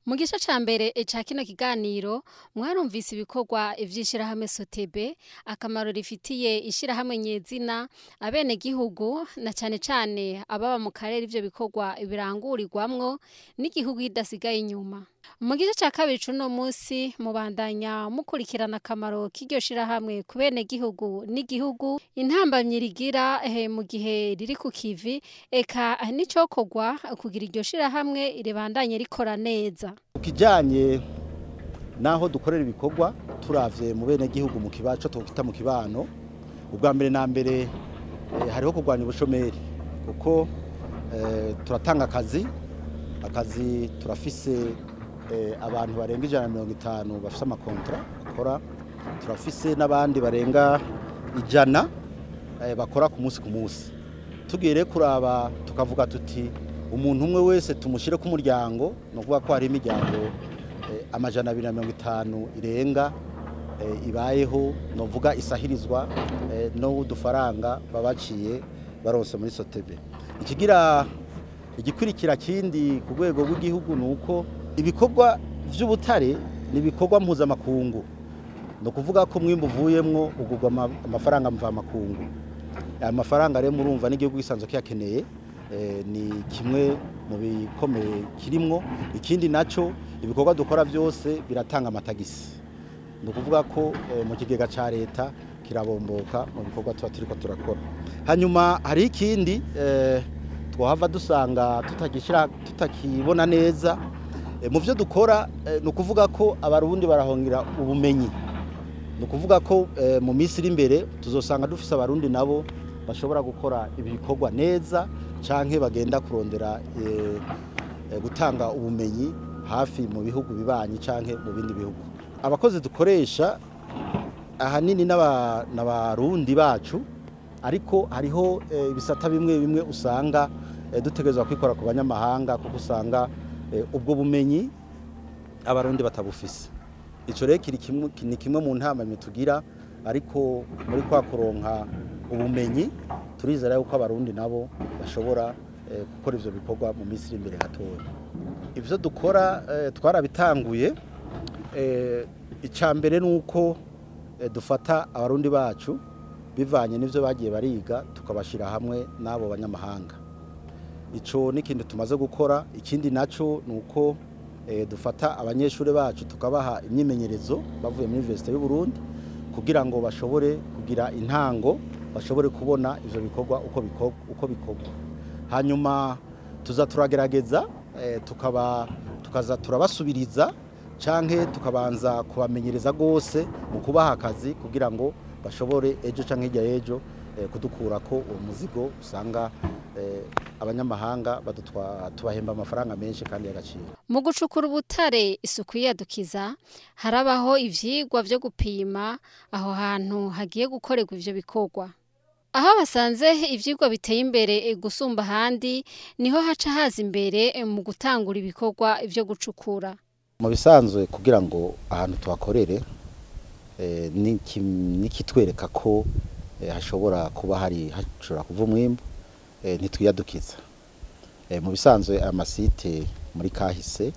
Mu gice ca mbere ca kino kiganiro mwarumvise ibikorwa ivy'ishirahamwe Sotebe, akamaro rifitiye ishirahamwe nyezina, abenegihugu na cane cane ababa mu karere ivyo bikorwa birangurirwamwo n'igihugu idasigaye inyuma. Mu gice ca kabiri c'uno musi mubandanya mukurikirana akamaro k'iryo shirahamwe ku benegihugu n'igihugu, intambamyi rigira mu gihe riri ku kivi, eka n'icokorwa kugira iryo shirahamwe ribandanye rikora neza. Ukijanye naho dukorera ibikorwa turavye mu benegihugu mu kibaco twita mu kibano, ubwa mbere na mbere hariho kurwanya ubushomeri, kuko turatanga akazi turafise abantu barenga 150 bafise amakontra bakora, turafise n'abandi barenga 100 bakora ku munsi ku munsi. Tugiye kuraba tukavuga tuti umuntu umwe wese tumushire ku muryango, no kuvuga ko hari imiryango 250 irenga ibayeho, novuga isahirizwa no dufaranga babaciye baronse muri Sotebe. Ikigira igikurikira kindi ku rwego rw'igihugu nuko ibikorwa vy'ubutare ni ibikorwa mpuzamakungu, no kuvuga ko mwimbu uvuyemwo ugurwa amafaranga mvamakungu. Aya mafaranga rero murumva n'igihugu gisanzwe kiyakeneye, ni kimwe mu bikomeye kirimwo. Ikindi naco ibikorwa dukora byose biratanga amatagisi, no kuvuga ko mu kigega ca leta kirabomboka mu bikorwa tuba turiko turakora. Hanyuma hari ikindi twahava dusanga tutakibona neza mu vyo dukora, no kuvuga ko abarundi barahongira ubumenyi, no kuvuga ko mu minsi iri imbere tuzosanga dufise abarundi nabo bashobora gukora ibikorwa neza, canke bagenda kurondera gutanga ubumenyi hafi mu bihugu bibanyi canke mu bindi bihugu. Abakozi dukoresha ahanini n'abarundi bacu, ariko hariho ibisata bimwe bimwe usanga dutegerezwa kwikora ku banyamahanga, kuko usanga ubwo bumenyi abarundi batabufise. Ico rero ni kimwe mu ntambamyi tugira, ariko muri kwa kuronka ubumenyi turizera yuko abarundi nabo bashobora gukora ivyo bikorwa mu minsi iri imbere gatoya. Ivyo dukora twarabitanguye. Ica mbere nuko dufata abarundi bacu bivanye n'ivyo bagiye bariga tukabashira hamwe n'abo banyamahanga. Ico ni ikintu tumaze gukora. Ikindi naco nuko dufata abanyeshure bacu tukabaha imyimenyerezo bavuye muri Université y'u Burundi, kugira ngo bashobore kugira intango, bashobore kubona ivyo bikorwa uko bikorwa. Hanyuma tuza turagerageza tukaza turabasubiriza canke tukabanza kubamenyereza gose mu kubaha akazi, kugira ngo bashobore ejo canke hirya y'ejo kudukurako uwo muzigo usanga abanyamahanga tubahemba amafaranga menshi kandi y'agaciro. Mu gucukura ubutare isuku yiyadukiza, harabaho ivyigwa vyo gupima aho hantu hagiye gukorerwa ivyo bikorwa. Aho basanze ivyigwa biteye imbere gusumba ahandi, niho haca haza imbere mu gutangura ibikorwa vyo gucukura. Mu bisanzwe kugira ngo ahantu tuhakorere nikitwereka ko hashobora kuba hari hashobora kuva umwimbu, ntitwiyadukiza. Mu bisanzwe amasite muri kahise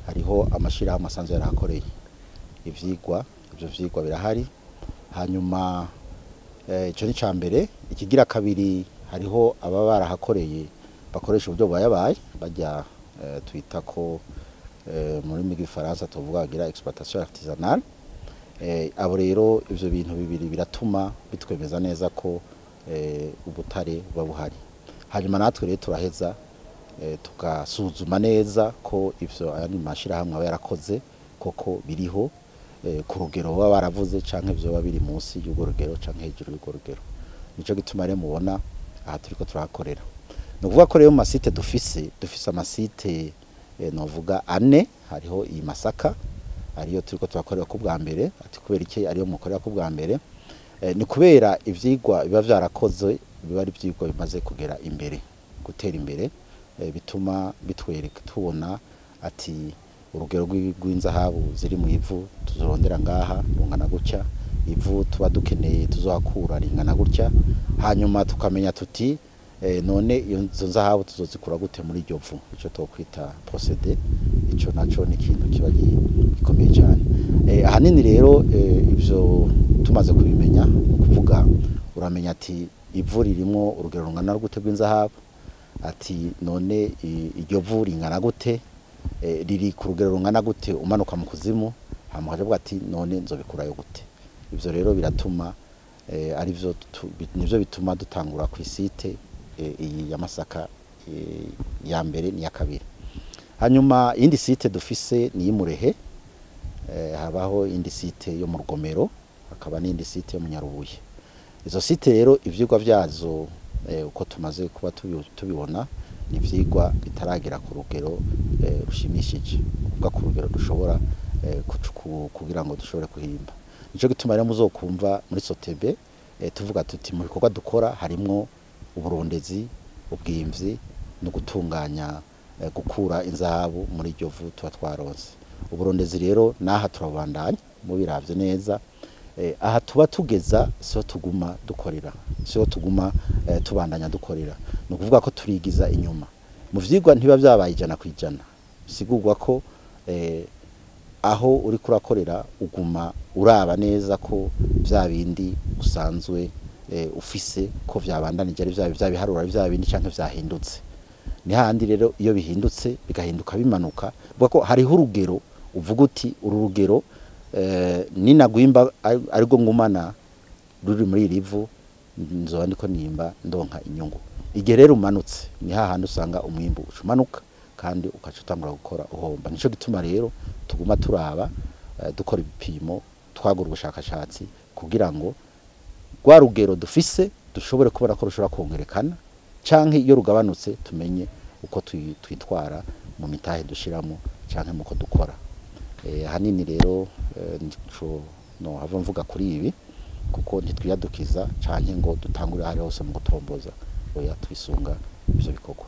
hariho amashirahamwe asanzwe yarahakoreye ivyigwa, ivyo vyigwa birahari. Hanyuma ico ni ca mbere. Ikigira kabiri, hariho ababa barahakoreye bakoresha uburyo bubayabaye, bajya twita ko muri rw'igifaransa tuvuga bagira exploitation artisanale. Abo rero ivyo bintu bibiri biratuma bitwemeza neza ko ubutare buba buhari. Hanyuma natwe rero turaheza tugasuzuma neza ko ivyo ayandi mashirahamwe aba yarakoze koko biriho ku rugero baba baravuze, canke vyoba biri munsi y'urwo rugero canke hejuru y'urwo rugero. Nico gituma rero mubona aha turiko turahakorera. Ni ukuvuga ko rero mu masite dufise amasite novuga ane, hariho iyi Masaka ariyo turiko turakorera ku bwa mbere. Ati kubera iki ariyo mukorera ku bwa mbere? Ni kubera ivyigwa biba vyarakoze, biba ari ivyigwa bimaze kugera imbere, gutera imbere, bituma bitwereka tubona ati urugero rw'inzahabu ziri mu ivu tuzorondera ngaha rungana gutya, ivu tuba dukeneye tuzohakura ringana gutya. Hanyuma tukamenya tuti None izo nzahabu tuzozikura gute muri iryo vu? Ico twokwita procédé, ico naco ni ikintu kiba gikomeye cyane. Ahanini rero ivyo tumaze kubimenya, ni ukuvuga uramenya ati ivu ririmwo urugero rungana gute rw'inzahabu, ati none iryo vu ringana gute, riri ku rugero rungana gute umanuka mu kuzimu, hama ukavuga ati none nzobikurayo gute. Ivyo rero biratuma arivyo nivyo bituma dutangura ku site iyi ya Masaka ya mbere n'iya kabiri. Hanyuma iyindi site dufise ni iy'Imurehe, habaho iyindi site yo mu Rugomero, hakaba n'iyindi site yo mu Nyarubuye. Izo site rero ivyigwa vyazo uko tumaze kuba tubibona, ni ivyigwa bitaragera ku rugero rushimishije, kuvuga ku rugero dushobora kugira ngo dushobore kuhimba. Nico gituma rero muzokumva muri Sotebe tuvuga tuti mu bikorwa dukora harimwo uburondezi, ubwimvyi no gutunganya, gukura inzahabu muri iryo vu tuba twaronse. Uburondezi rero naha turabandanya, mubiravye neza aha tuba tugeza siho tuguma dukorera, siho tuguma tubandanya dukorera. Ni ukuvuga ko turigiza inyuma mu vyigwa ntiba vyabaye 100%, bisigurwa ko aho uri kurakorera uguma uraba neza ko vya bindi usanzwe ufise ko vyabandanije ari vya biharuro ari vya bindi canke vyahindutse. Ni handi rero iyo bihindutse bigahinduka bimanuka, vuga ko hariho urugero uvuga uti uru rugero ninagwimba ariko ngumana ruri muri iri vu nzoba ndiko nimba ndonka inyungu. Igihe rero umanutse ni hahandi usanga umwimbu ucumanuka kandi ukaca utangura gukora uhomba. Nico gituma rero tuguma turaba, dukora ibipimo, twagura ubushakashatsi kugira ngo rwa rugero dufise dushobore kubona ko rushobora kongerekana, canke iyo rugabanutse tumenye uko twitwara mu mitahe dushiramo canke muko dukora. Ahanini rero nico no hava mvuga kuri ibi, kuko ntitwiyadukiza canke ngo dutangure ahari hose mu gutomboza, oya twisunga ivyo bikorwa.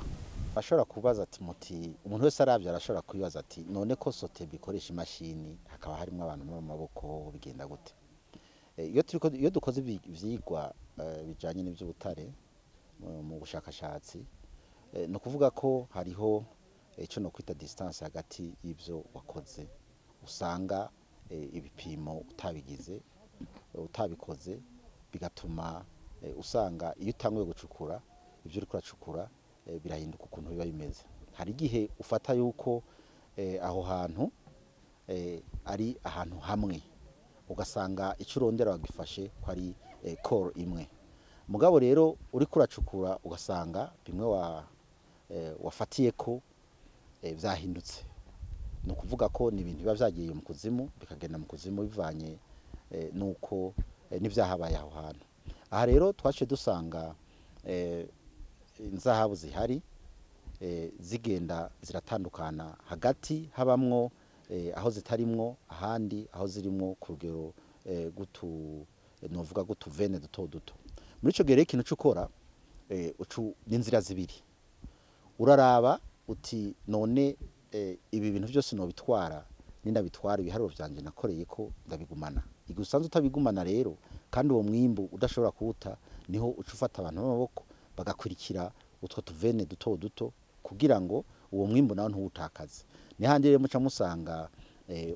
Ashobora kubaza ati muti umuntu wese aravye arashobora kwibaza ati none ko Sotebe ikoresha imashini hakaba harimo abantu mu maboko bigenda gute? Iyo dukoze ivyigwa bijanye n'ivy'ubutare mu bushakashatsi, ni ukuvuga ko hariho ico no kwita distance hagati y'ivyo wakoze, usanga ibipimo utabigize utabikoze, bigatuma usanga iyo utanguye gucukura ivyo uriko uracukura birahinduka ukuntu biba bimeze. Hari igihe ufata yuko aho hantu ari ahantu hamwe, ugasanga ico urondera wagifashe ko ari core imwe. Mugabo rero uriko uracukura ugasanga bimwe wafatiye ko vyahindutse. Ni ukuvuga ko ni ibintu biba vyagiye mu kuzimu bikagenda mu kuzimu bivanye nuko n'ivyahabaye aho hantu. Aha rero twaciye dusanga inzahabu zihari zigenda ziratandukana, hagati habamwo aho zitarimwo, ahandi aho zirimwo ku rugero gutu novuga gutuvene duto duto. Muri ico gihe ikintu cukora ucu n'inzira zibiri, uraraba uti none ibi bintu byose nobitwara, ninabitwara ibiharuro vyanje nakoreye ko ndabigumana. Igihe usanzwe utabigumana rero kandi uwo mwimbu udashobora kuwuta, niho uca ufata abantu b'amaboko bagakurikira utwo tuvene duto duto kugira ngo uwo mwimbu nawo ntuwutakaze. Ni handi rero muca musanga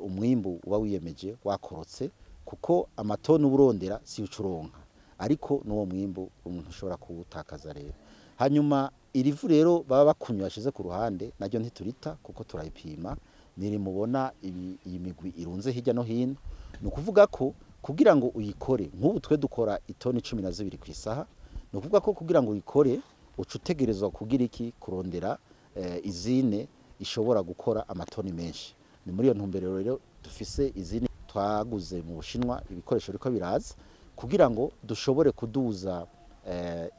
umwimbu uba wiyemeje wakorotse, kuko amatoni uburondera si ucuronka, ariko n'uwo mwimbu umuntu ushobora kuwutakaza rero. Hanyuma irivu rero baba bakunywa bashize ku ruhande naryo ntiturita kuko turayipima, niri mubona iyi migwi irunze hirya no hino. Ni ukuvuga ko kugira ngo uyikore, nk'ubu twe dukora itoni 12 ku isaha, ni ukuvuga ko kugira ngo uyikore uca utegerezwa kugira iki, kurondera izine ishobora gukora amatoni menshi. Ni muri iyo ntumbero rero dufise izine twaguze mu Bushinwa, ibikoresho biriko biraza kugira ngo dushobore kuduza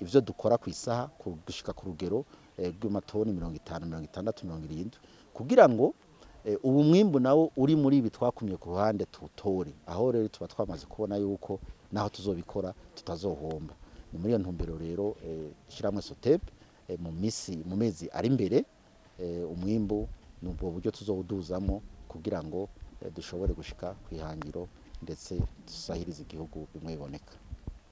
ivyo dukora ku isaha gushika ku rugero rw'amatoni 50, 60, 70, kugira ngo ubu mwimbu nawo uri muri ibi twakumye ku ruhande tutore. Aho rero tuba twamaze kubona yuko naho tuzobikora tutazohomba. Ni muri iyo ntumbero rero ishyirahamwe Sotebe mu mezi ari imbere umwimbu nubwo buryo tuzowuduzamo kugira ngo dushobore gushika kwihangiro ndetse dusahirize igihugu bimwe biboneka.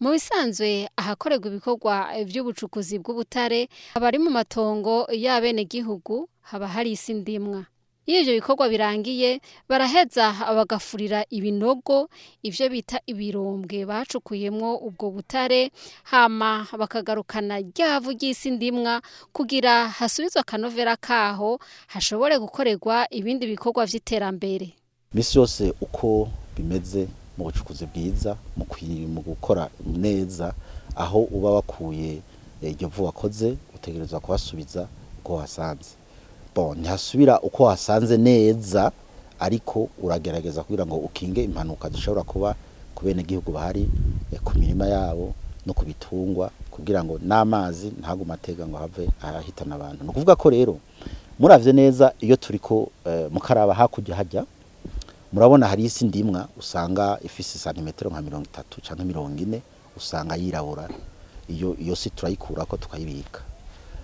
Mu bisanzwe ahakorerwa ibikorwa vy'ubucukuzi bw'ubutare haba ari mu matongo y'abenegihugu, haba hari isi ndimwa. Iyo ivyo bikorwa birangiye baraheza bagafurira ibinogo, ivyo bita ibirombwe bacukuyemwo ubwo butare, hama bakagarukana rya vu ry'isi ndimwa kugira hasubizwe akanovera kaho, hashobore gukorerwa ibindi bikorwa vy'iterambere. Misi yose uko bimeze mu bucukuzi bwiza, mu gukora neza, aho uba wakuye iryo vu wakoze utegerezwa kuhasubiza uko wasanze. Bon, ntihasubira uko wasanze neza, ariko uragerageza kugira ngo ukinge impanuka zishobora kuba ku benegihugu bahari, ku mirima yabo no ku bitungwa, kugira ngo n'amazi ntagume atega ngo have ahitana abantu. Ni ukuvuga ko rero muravye neza iyo turiko mukaraba hakurya hajya, murabona hari isi ndimwa usanga ifise santimetero nka 30 canke 40, usanga yirabura. Iyo si turayikurako tukayibika,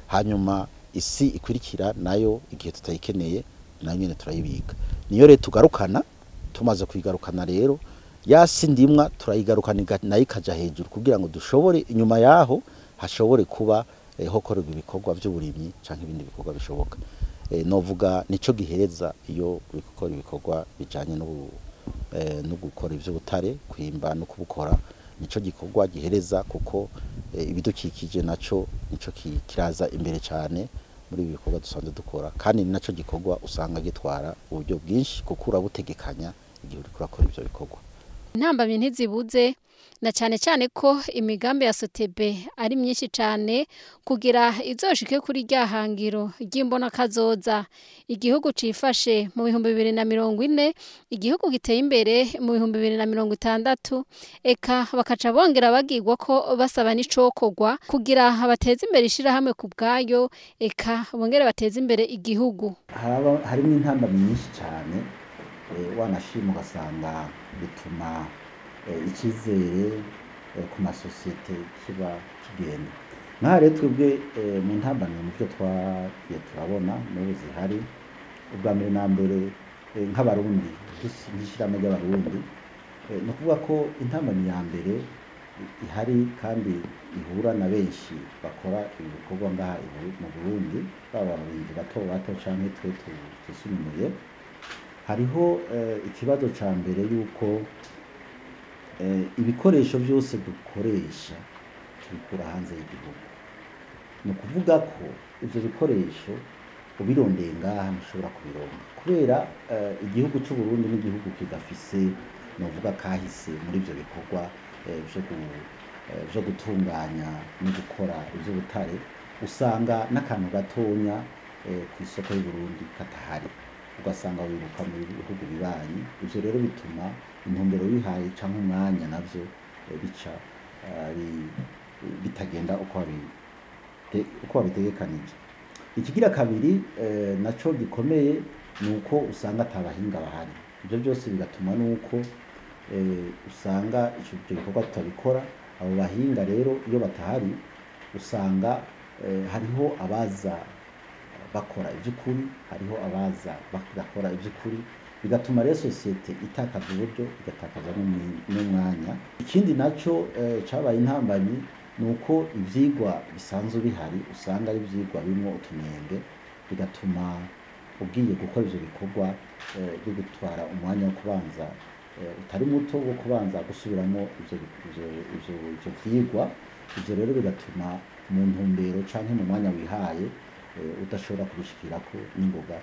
hanyuma isi ikurikira nayo igihe tutayikeneye nayo nyene turayibika. Niyo rero tugarukana, tumaze kuyigarukana rero ya si ndimwa turayigarukana nayo ikaja hejuru, kugira ngo dushobore inyuma yaho hashobore kuba hokorerwa ibikorwa vy'uburimyi canke ibindi bikorwa bishoboka. Novuga nico gihereza iyo gukora ibikorwa bijanye no gukora ivy'ubutare, kwimba no kubukora, nico gikorwa gihereza, kuko ibidukikije naco nico kiraza imbere cyane muri ibi bikorwa dusanzwe dukora, kandi ni naco gikorwa usanga gitwara uburyo bwinshi kuko urabutegekanya igihe uriko urakora ivyo bikorwa. Intambamyi ntizibuze, na cane cane ko imigambi ya Sotebe ari myinshi cane kugira izoshike kuri rya hangiro ry'imbonakazoza. Igihugu cifashe mu 2040, igihugu giteye imbere mu 2060, eka bakaca bongera bagirwa ko basaba n'icokorwa kugira bateze imbere ishirahamwe ku bwayo, eka bongere bateze imbere igihugu. Harimo intambamyi nyinshi cane, wanashima ugasanga bituma icyizere ku masosiyete kiba kigenda. Nkaha rero twebwe mu ntambamyi mu byo twagiye turabona n'ubu zihari, ubwa mbere na mbere nk'abarundi, nk'ishirahamwe ry'abarundi, ni ukuvuga ko intambamyi ya mbere ihari kandi ihura na benshi bakora ibikorwa ngaha mu Burundi, baba abarimyi bato bato canke twe twisununuye, hariho ikibazo ca mbere yuko ibikoresho byose dukoresha tubikura hanze y'igihugu. Ni ukuvuga ko ivyo bikoresho ubirondeye ngaha ntushobora kubironka, kubera igihugu c'u Burundi n'igihugu kidafise novuga kahise muri ivyo bikorwa vyo gutunganya no gukora ivy'ubutare, usanga n'akantu gatonya ku isoko y'u Burundi katahari, ugasanga wiruka mu bihugu bibanyi. Ivyo rero bituma intumbero wihaye canke umwanya navyo bica bitagenda uko wabitegekanije. Ikigira kabiri naco gikomeye ni uko usanga atabahinga bahari. Ivyo byose bigatuma nuko usanga ivyo bikorwa tutabikora. Abo bahinga rero iyo batahari usanga hariho abaza bakora ivy'ukuri, hariho abaza bakora ivy'ukuri, bigatuma rero sosiyete itakaza uburyo, igatakaza n'umwanya. Ikindi naco cabaye intambamyi ni uko ivyigwa bisanzwe bihari usanga ari ivyigwa birimwo utunenge, bigatuma ugiye gukora ivyo bikorwa bigutwara umwanya wo kubanza utari muto wo kubanza gusubiramo ivyo vyigwa. Ivyo rero bigatuma mu ntumbero canke mu mwanya wihaye udashobora kubishikirako n'ingoga.